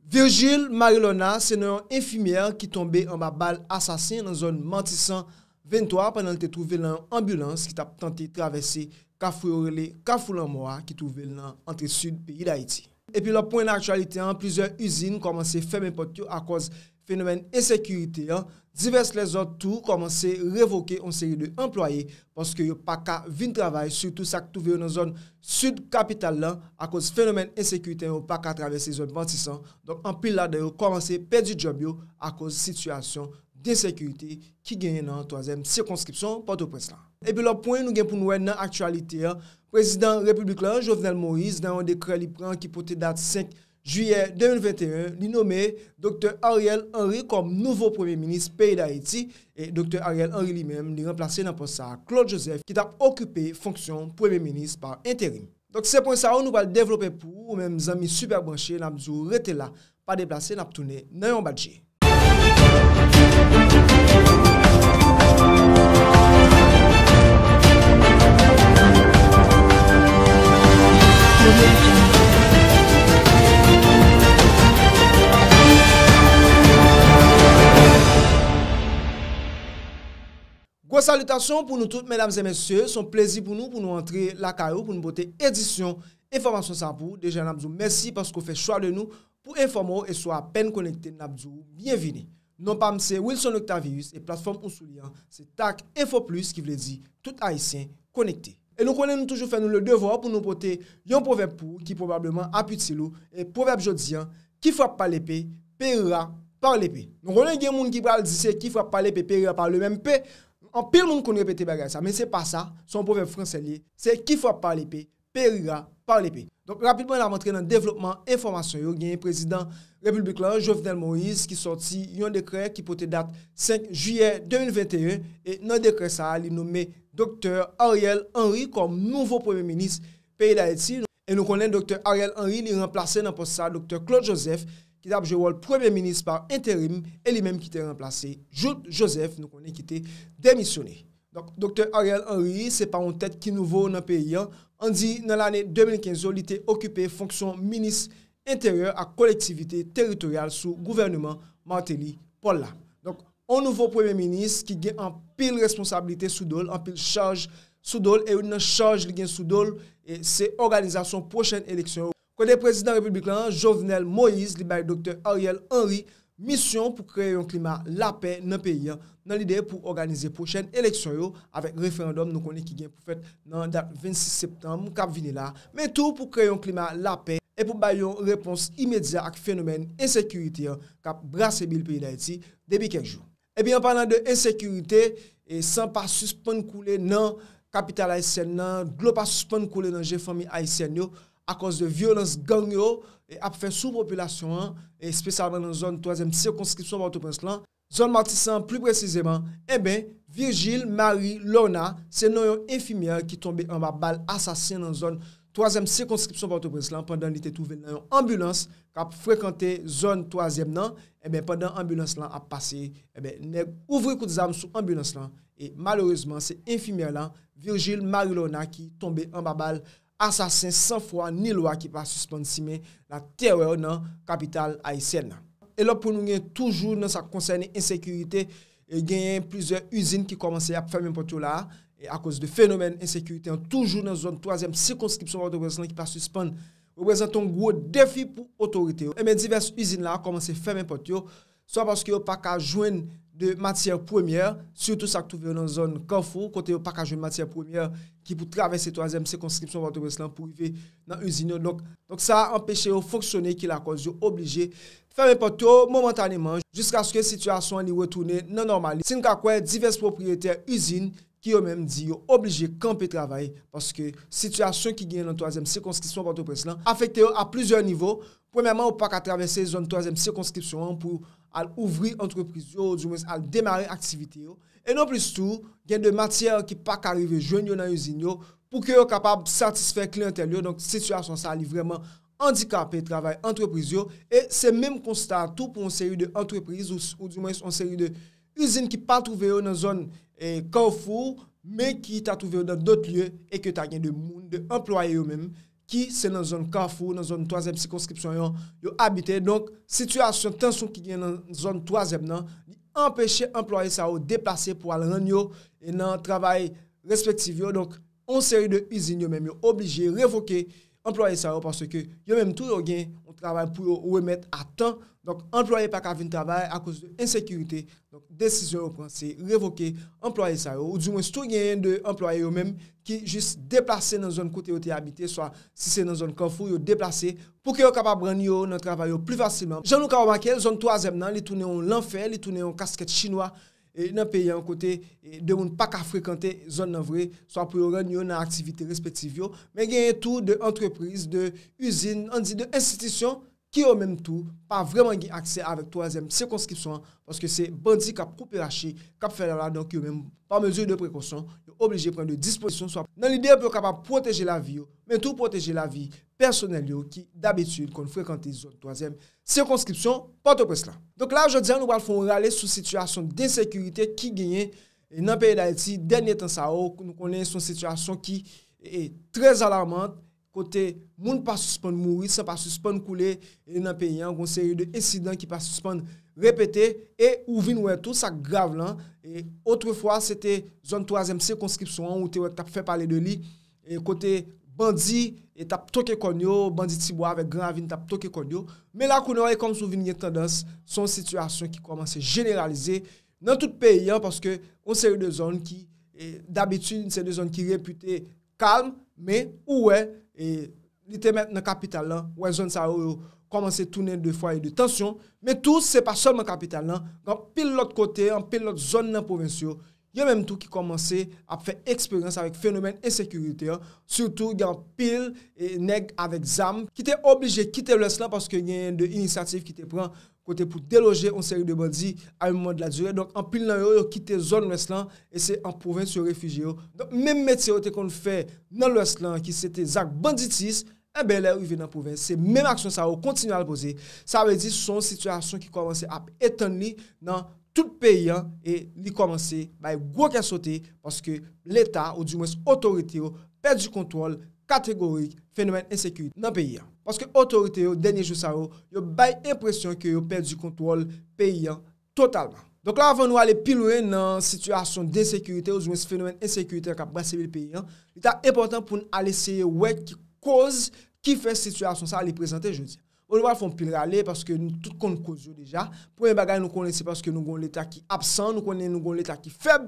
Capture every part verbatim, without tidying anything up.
Virgile Marilorna se non yon enfimyè ki tonbe anba bal asasen nan zòn Matisan venntwa pandan l te twouve l nan yon anbilans ki t ap tante travèse kafou yo rele Kafou Lanmò a ki twouve l nan antre sid peyi Dayiti. Epi lòt pwen nan aktyalite an, plizyè izin kòmanse fèmen pòt yo akòz fenomèn ensekirite an. Divès lèzòt tou kòmanse revoke yon seri de anplwaye paske yo pa ka vin travay, sitou sa k twouve yo nan zòn sid kapital lan, akoz fenomèn ensekirite an, yo pa ka travèse zòn Matisan. Donk, anpil ladan yo kòmanse pèdi djòb yo akoz sitiyasyon densekirite ki genyen nan twazyèm sikonskripsyon Pòtoprens lan. Epi lòt pwen nou gen pou n wè nan aktyalite an, prezidan repiblik lan, Jovenel Moïse, nan yon dekrè li pran ki pote dat senk jiyè de mil venteyen, li nome Doktè Ariel Henry kòm nouvo premye minis peyi Dayiti. E Doktè Ariel Henry li menm, li ranplase nan pòs sa a Claude Joseph, ki t ap okipe fonksyon premye minis pa enterim. Donk, se pwen sa yo nou pral devlope pou ou, ou menm zanmi Super Branché, n ap di w rete la, pa deplase, n ap tounen nan yon bat je. Gwo salitasyon pou nou tout, medam e mesye. Se yon plezi pou nou, pou nou antre lakay ou, pou nou pote edisyon enfòmasyon sa pou ou. Deja, n ap di w mèsi paske w fè chwa de nou pou enfòme w e si w apèn konekte, n ap di w byenvini. Non pa m se Wilson Octavius e platfòm ou sou li an se Tak Info Plus, ki vle di tout Ayisyen konekte. E nou konnen nou toujou fè nou le devwa pou nou pote yon pwovèb pou ou ki pwobableman ap itil ou. E pwovèb jodi an, qui frappe par l'épée périra par l'épée. Nou konnen gen moun ki pral di se qui frappe par l'épée périra par le même P. Anpil moun konn repete bagay sa, men se pa sa, se yon pwovèb franse li ye. Se qui frappe par l'épée périra par l'épée. Donk, rapidman, n ap antre nan devlopman enfòmasyon yo. Genyen prezidan repiblik lan, Jovenel Moïse, ki sòti yon dekrè ki pote dat senk jiyè de mil venteyen, e nan dekrè sa a, li nome Doktè Ariel Henry kòm nouvo premye minis peyi Dayiti. E nou konnen Doktè Ariel Henry, li ranplase nan pòs sa a Doktè Claude Joseph, ki t ap jwe wòl premye minis pa enterim, e li menm ki te ranplase Jouthe Joseph, nou konnen ki te demisyone. Donk, Doktè Ariel Henry, se pa yon tèt ki nouvo nan peyi an. Ann di, nan lane de mil kenz yo, li te okipe fonksyon minis enteryè ak kolektivite teritoryal sou gouvèneman Martelly Paul la. Donk, yon nouvo premye minis ki gen anpil responsablite sou do l, anpil chaj sou do l, e youn nan chaj li gen sou do l, e se òganizasyon pwochèn eleksyon yo. Kote prezidan repiblik lan, Jovenel Moïse, li bay Doktè Ariel Henry misyon pou kreye yon klima lapè nan peyi an, nan lide pou òganize pwochèn eleksyon yo avèk referandòm nou konnen ki gen pou fèt nan dat vennsis septanm k ap vini la, men tou pou kreye yon klima lapè e pou bay yon repons imedya ak fenomèn ensekirite an k ap brase bil peyi Dayiti depi kèk jou. Epi an palan de ensekirite, e san pa sispann koule nan kapital ayisyèn nan, dlo pa sispann koule nan je fanmi ayisyèn yo, akòz de vyolans gang yo, e, ap fè sou popilasyon an, e espesyalman nan zòn twazyèm sikonskripsyon Pòtoprens lan, zòn Matisan pli presizeman, enben, Virgile Marie Lorna, se non yon enfimyè ki tonbe anba bal asasen nan zòn twazyèm sikonskripsyon Pòtoprens lan pandan li te twouve l nan yon anbilans k ap frekante zòn twazyèm nan. Enben, pandan anbilans lan ap pase, enben, nèg ouvri kout zam sou anbilans lan. E malerezman, se enfimyè lan, Virgile Marie Lorna, ki tonbe anba bal asasen san fwa ni lwa ki pa sispann simen latèrè nan kapital ayisyèn nan. E lòt pwen nou gen toujou nan sa k konsène ensekirite, e genyen plizyè izin ki kòmanse ap fèmen pòt yo la, e akoz de fenomèn ensekirite an toujou nan zòn twazyèm sikonskripsyon Pòtoprens lan ki pa sispann reprezante yon gwo defi pou otorite yo. Enben, divès izin la kòmanse fèmen pòt yo, swa paske yo pa ka jwenn de matyè premyè, sitou sa k twouve yo nan zòn Kafou, kote yo pa ka jwenn matyè premyè ki pou travèse twazyèm sikonskripsyon Pòtoprens lan pou rive nan izin yo. Donk, donk sa anpeche yo fonksyone, ki lakòz yo oblije fèmen pòt yo momantaneman, jiskaske sitiyasyon an li retounen nan nòmal. Si n ka kwè divès pwopriyetè izin ki yo menm di yo oblije kanpe travay, paske sitiyasyon ki genyen nan twazyèm sikonskripsyon Pòtoprens lan afekte yo a plizyè nivo. Premyèman, yo pa ka travèse zòn twazyèm sikonskripsyon an pou al ouvri antrepriz yo, oudimwens al demare aktivite yo. E nonplis tou, gen de matyè ki pa ka rive jwenn yo nan izin yo pou ke yo kapab satisfè kliyantèl yo. Donk, sitiyasyon sa a, li vrèman andikape travay antrepriz yo. E se menm konsta a tou pou yon seri de antrepriz, ou, oudimwens yon seri de izin ki pa twouve yo nan zòn, e, Kafou, men ki ta twouve yo nan dòt lye e ke ta gen de moun, de anplwaye yo menm, ki se nan zòn Kafou, nan zòn twazyèm sikonskripsyon an, yo abite. Donk, sitiyasyon tansyon ki gen nan zòn twazyèm nan, li anpeche anplwaye sa yo deplase pou al rann yo e nan travay respektif yo. Donk, yon seri de izin yo menm yo oblije revoke anplwaye sa yo paske yo menm tou yo gen yon travay pou yo remèt a tan. Donk, anplwaye pa ka vin travay akoz de ensekirite. Donk, desizyon yo pran se revoke anplwaye sa yo, oudimwens tou genyen de anplwaye yo menm ki jis deplase nan zòn kote yo te abite, swa si se nan zòn Kafou, yo deplase pou ke yo kapab rann yo nan travay yo pli fasilman. Jan nou ka remake l, zòn twazyèm nan, li tounen yon lanfè, li tounen yon kaskèt chinwa e nan peyi an kote e de moun pa ka frekante zòn nan vre, swa pou yo rann yo nan aktivite respektif yo, men genyen tou de antrepriz, de izin, ann di de enstitisyon ki yo menm tou pa vrèman gen aksè avèk twazyèm sikonskripsyon an, paske se bandi k ap koupe rache, k ap fè lala, donk yo menm, pa mezi de prekosyon, yo oblije pran de dispozisyon, swa nan lide pou yo kapab pwoteje lavi yo, men tou pwoteje lavi pèsonèl yo ki dabitid konn frekante zòn twazyèm sikonskripsyon Pòtoprens la. Donk la, jodi a, nou pral fè yon rale sou sitiyasyon densekirite ki genyen e nan peyi Dayiti, dènye tan sa yo, nou konnen se yon sitiyasyon ki e, trè alarmant, kote moun pa sispann mouri, san pa sispann koule e nan peyi an, gon seri de ensidan ki pa sispann repete, e ou vin wè tou sa k grav lan, e otrefwa, se te zòn twazyèm sikonskripsyon an, ou te wè k t ap fè pale de li, e kote bandi e t ap toke kòn yo, bandi Tibwa avèk Gran Ravin t ap toke kòn yo. Men la kounye a, e kòmsi ou vin gen tandans, se yon sitiyasyon ki kòmanse jeneralize nan tout peyi an, paske yon seri de zòn ki, e, dabitid, se de zòn ki repite kalm, men ou wè, e, li te mèt nan kapital lan, wè zòn sa yo, yo kòmanse tounen de fwaye de tansyon, men tou, se pa sèlman kapital lan, gen anpil lòt kote, anpil lòt zòn nan pwovens yo, yo menm tou ki kòmanse ap fè eksperyans avèk fenomèn ensekirite an, sitou gen anpil e, nèg avèk zam ki te oblije kite lwès lan paske gen de inisyativ ki te pran kote pou deloje yon seri de bandi a yon moman de la dire. Donk, anpil nan yo, yo kite zòn lwès lan e se an pwovens yo refijye yo. Donk, menm metye yo te konn fè nan lwès lan ki se te zak banditis, enben, lè yo rive nan pwovens, se menm aksyon sa yo kontinye al poze. Sa vle di, se yon sitiyasyon ki kòmanse ap etann li nan tout peyi an e li kòmanse bay gwo kè sote paske Leta, oudimwens otorite yo, pèdi kontwòl kategorik fenomèn ensekirite nan peyi an. Paske otorite yo, dènye jou sa yo, yo bay enpresyon ke yo pèdi kontwòl peyi an totalman. Donk la, avan nou ale pi lwen nan sitiyasyon densekirite, oudimwens fenomèn ensekirite k ap brase vil peyi an, li ta enpòtan pou n al eseye wè ki koz ki fè sitiyasyon sa a li prezante jodi a. Bon, nou pral fè yon pil rale paske nou tout konn koz yo deja. Premye bagay nou konnen se paske nou gon Leta ki absan, nou konnen nou gon Leta ki fèb,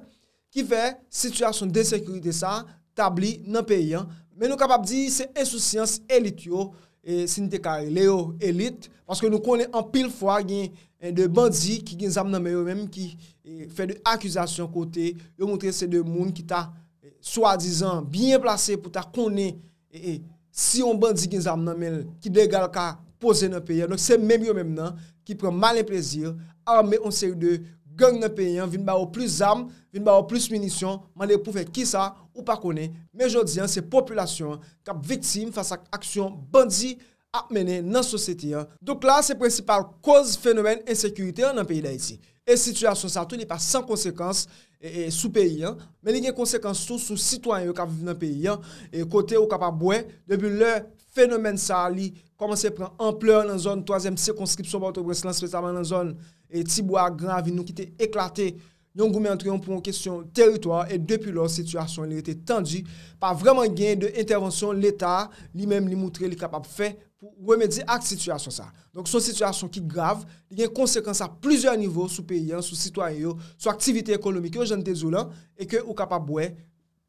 ki fè sitiyasyon densekirite sa a tabli nan peyi an. Men nou kapab di se ensousyans elit yo, e si n te ka rele yo elit, paske nou konnen anpil fwa gen e, de bandi ki gen zam nan men yo menm ki e, fè de akizasyon kote yo montre se de moun ki ta e, swadizan byen plase pou ta konnen e, e, si yon bandi gen zam nan men l ki legal ka poze nan peyi a. Donk se menm yo menm nan ki pran malen plezi, ame yon seri de gang nan peyi an, vin ba yo plis zam, vin ba yo plis minisyon, mande pou fè kisa, ou pa konnen. Men jodi an, se popilasyon an k ap viktim fas ak aksyon bandi ap mennen nan sosyete an. Donk la, se prensipal koz fenomèn ensekirite an nan peyi Dayiti. E sitiyasyon sa tou, li pa san konsekans e, e, sou peyi an, men li gen konsekans tou sou sitwayen yo k ap viv nan peyi an, e kote ou kapab wè, depi lè fenomèn sa a li kòmanse pran anplè nan zòn twazyèm sikonskripsyon Pòtoprens lan, espesyalman nan zòn e, Tibwa ak Gran Ravin nou ki te eklate yon goumen ant yo pou yon kesyon teritwa, e depi lò, sitiyasyon li rete tandi, pa vrèman gen de entèvansyon Leta li menm li moutre li kapab fè pou remedye ak sitiyasyon sa. Donk, se yon sitiyasyon ki grav, li gen konsekans a plizyè nivo sou peyi an, sou sitwayen yo, sou aktivite ekonomik yo, jan n te di w lan, e ke ou kapab wè,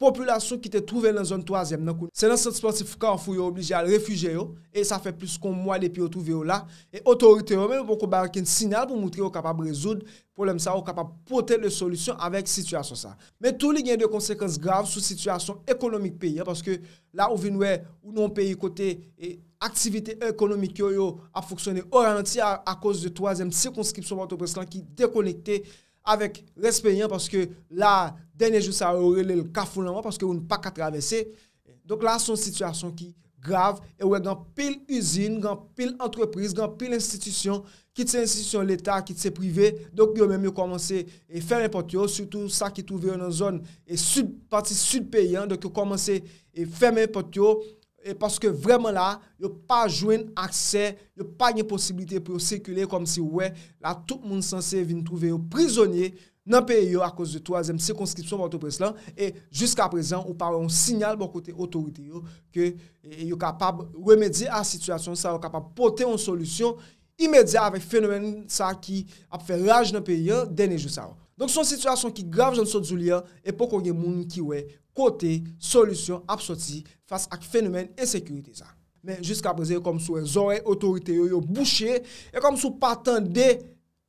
popilasyon ki te twouve l nan zòn twazyèm nan kounye a, se nan sant spòtif Kafou yo oblije al refijye yo, e sa fè plis ke yon mwa depi yo twouve yo la, e otorite yo menm yo poko bay okenn siyal pou moutre yo kapab rezoud pwoblèm sa, yo kapab pote de solisyon avèk sitiyasyon sa. Men tou, li gen de konsekans grav sou sitiyasyon ekonomik peyi an, paske la ou vin wè, ou nan yon peyi kote e, aktivite ekonomik yo, yo ap fonksyone o ralanti a, akoz de twazyèm sikonskripsyon Pòtoprens lan ki dekonekte avèk rès peyi an, paske la, dènye jou sa yo, yo rele l Kafou Lanmò, paske moun pa ka travèse. Donk la, se yon sitiyasyon ki grav, e ou wè gen anpil izin, gen anpil antrepriz, gen anpil enstitisyon, kit se enstitisyon Leta, kit se prive, donk yo menm yo kòmanse e, fèmen pòt yo, sitou sa ki twouve yo nan zòn e, sid, pati sid peyi an, donk yo kòmanse e, fèmen pòt yo, e paske vrèman la, yo pa jwenn aksè, yo pa gen posiblite pou yo sikile, kòmsi w wè, la tout moun sanse vin twouve yo prizonye nan peyi yo akoz de twazyèm sikonskripsyon Pòtoprens lan, e jiska prezan, ou pa wè yon siyal bò kote otorite yo ke e, yo kapab remedye a sitiyasyon sa, yo kapab pote yon solisyon imedya avèk fenomèn sa ki ap fè raj nan peyi an dènye jou sa yo. Donk, se yon sitiyasyon ki grav, jan n sot di w li an, e poko gen moun ki wè kote solisyon ap soti fas ak fenomèn ensekirite sa. Men jiska prezan, e kòmsi w wè zòrèy otorite yo, yo bouche, e kòmsi w pa tande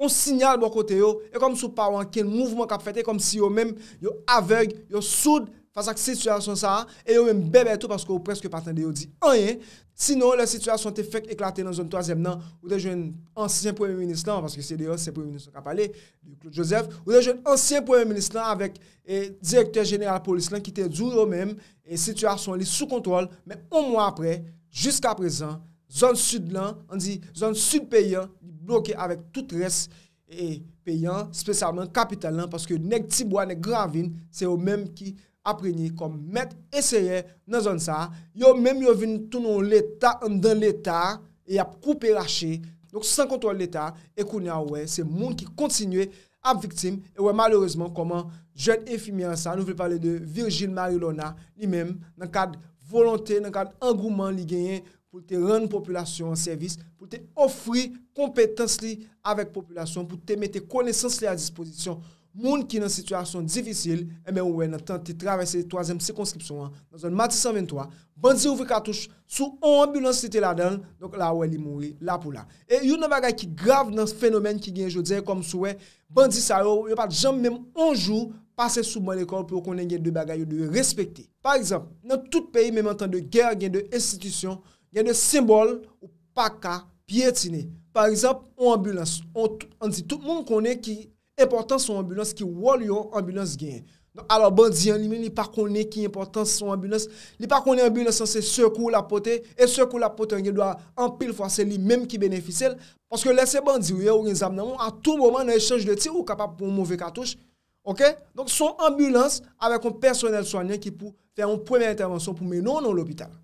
yon siyal bò kote yo, e kòmsi w pa wè ankenn mouvman k ap fèt, e kòmsi yo menm, yo avèg, yo soud fas ak sitiyasyon sa a, e yo menm bèbè tou paske w prèske pa tande yo di anyen. Sinon, lè sitiyasyon te fèk eklate nan zòn twazyèm nan, ou te jwenn ansyen premye minis lan, paske se de ansyen premye minis lan k ap pale, de Claude Joseph, ou te jwenn ansyen premye minis lan avèk e, direktè jeneral polis lan ki te di w yo menm, e, sitiyasyon li sou kontwòl, men yon mwa apre, jiska prezan, zòn sid lan, ann di, zòn sid peyi an, li bloke avèk tout rès e, peyi an, espesyalman kapital lan, paske nèg Tibwa, nèg Gran Ravin, se yo menm ki ap renye kòm mèt e seyè nan zòn sa a. Yo menm yo vin tounen yon leta anndan leta a, e y ap koupe rache. Donk, san kontwòl leta, e kounye a, ou wè, se moun ki kontinye ap viktim, e wè, malerezman, kòman jèn enfimyè sa, nou vle pale de Virgile Marie Lorna, li menm, nan kad volonte, nan kad angouman li genyen pou l te rann popilasyon an sèvis, pou l te ofri konpetans li avèk popilasyon, pou l te mete konesans li a dispozisyon moun ki nan sitiyasyon difisil, enben, ou wè, nan tante travèse twazyèm sikonskripsyon an, nan zòn Matisan venntwa, bandi ouvri katouch sou yon anbilans li te ladan l, donk la, ou wè, li mouri la pou la. E youn nan bagay ki grav nan fenomèn ki genyen jodi a, e kòmsi w wè, bandi sa yo, yo pa t janm menm yon jou pase sou ban lekòl pou yo konnen gen de bagay yo dwe respekte. Pa egzanp, nan tout peyi, menm an tan de gè, gen de enstitisyon, gen de senbòl ou pa ka pyetine. Pa egzanp, yon anbilans, on, ann di, tout moun konnen ki enpòtans yon anbilans, ki wòl yon anbilans genyen. Donk, alò, bandi an li menm, li pa konnen ki enpòtans yon anbilans, li pa konnen anbilans lan se sekou l ap pote, e sekou l ap pote an gen dwa anpil fwa se li menm ki benefisye l, paske lè se bandi ou ye, ou gen zam nan men w, a tou moman, nan echanj de tir, ou kapab pran yon move katouch, oke? Donk, se yon anbilans avèk yon pèsonèl swanyan ki pou fè yon premyè entèvansyon pou mennen w nan lopital.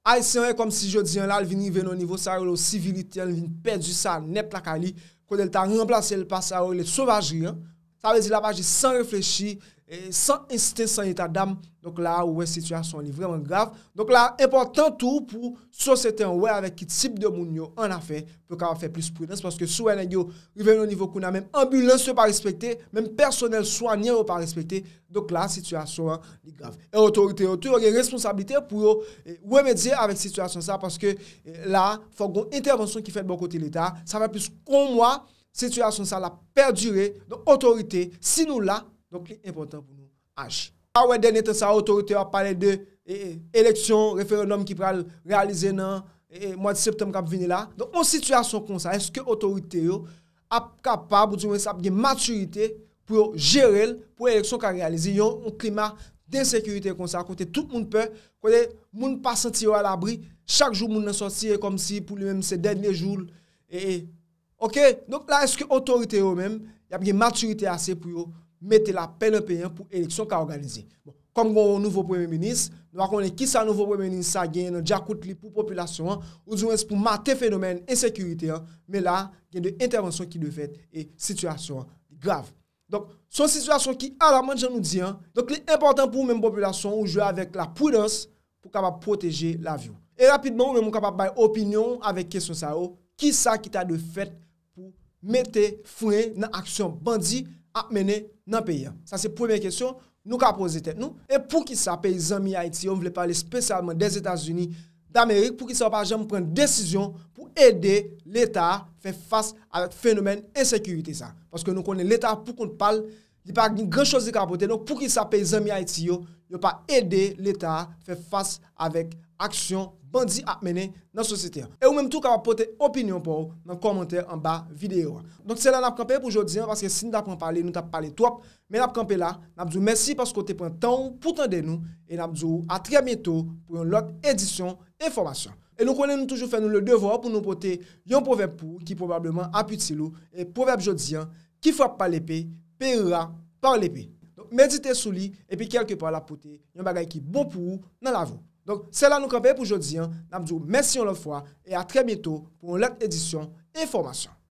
Ayisyen an, e kòmsi jodi an la, l vin rive nan nivo sa yo rele sivilite an, l vin pèdi sa nèt lakay li, kote l ta ranplase l pa sa yo rele sovajri an. Sa vle di l ap aji san reflechi, e san ensten, san eta dam. Donk la, ou wè sitiyasyon an li vrèman grav. Donk la, enpòtan tou pou sosyete an wè avèk ki tip de moun yo annafè, pou yo kapab fè plis pridans, paske si w wè nèg yo rive nan nivo kounye a, menm anbilans yo pa respekte, menm pèsonèl swanyan yo pa respekte, donk la, sitiyasyon an, li grav. E otorite yo tou, yo gen responsablite pou yo, e, remedye avèk sitiyasyon sa, paske, e, la, fòk gon entèvansyon ki fèt bò kote Leta. Sa fè plis ke yon mwa, sitiyasyon sa, l ap pèdire. Donk, otorite, si nou la, donk, li enpòtan pou nou aji. A wè, dènye tan sa, otorite yo ap pale de, e, e, eleksyon, referandòm ki pral reyalize nan, e, e, mwa de septanm k ap vini la. Donk, yon sitiyasyon konsa, èske otorite yo ap kapab, oudimwens ap gen matirite pou yo jere l, pou eleksyon ka reyalize, yon, yon klima densekirite konsa, kote tout moun pè, kote moun pa santi yo alabri, chak jou moun nan sòti, e kòmsi pou li menm se dènye jou l, e, e, oke? Donk la, èske otorite yo menm, y ap gen matirite ase pou yo mete lapè nan peyi an pou eleksyon ka òganize? Bon, kòm gen yon nouvo premye minis, nou pa konnen kisa nouvo premye minis sa genyen nan djakout li pou popilasyon an, oudimwens pou mate fenomèn ensekirite an, men la, gen de entèvansyon ki dwe fèt e sitiyasyon an li grav. Donk, se yon sitiyasyon ki alamant, jan nou di an. Donk, li enpòtan pou ou menm popilasyon ou jwe avèk lapridans pou kapab pwoteje lavi w. E rapidman, ou menm ou kapab bay opinyon w avèk kesyon sa yo. Kisa ki ta dwe fèt pou mete fren nan aksyon bandi ap mennen nan peyi an? Sa se premye kesyon nou ka poze tèt nou. E poukisa peyi zanmi Ayiti yo, m vle pale espesyalman Dèzetazini Damerik, poukisa yo pa janm pran desizyon pou ede Leta a fè fas avèk fenomèn ensekirite sa? Paske nou konnen Leta a pou kont pa l, li pa gen gran choz li ka pote. Donk, poukisa peyi zanmi Ayiti yo, yo pa ede Leta a fè fas avèk aksyon bandi ap mennen nan sosyete an? E ou menm tou kapab pote opinyon pa w nan kòmantè anba videyo a. Donk, se la n ap kanpe pou jodi an, paske si n ta pran pale, nou t ap pale twòp. Men n ap kanpe la, n ap di w mèsi paske w te pran tan w pou tande nou, e n ap di w a trè byento pou yon lòt edisyon enfòmasyon. E nou konnen nou toujou fè nou le devwa pou nou pote yon pwovèb pou ou ki pwobableman ap itil ou, e pwovèb jodi an, qui frappe par l'épée périra par l'épée. Donk, medite sou li, epi kèlkepa l ap pote yon bagay ki bon pou ou nan lavi w. Donk, se la nou kanpe pou jodi a. N ap di w mèsi yon lòt fwa e a trè byento pou yon lòt edisyon enfòmasyon.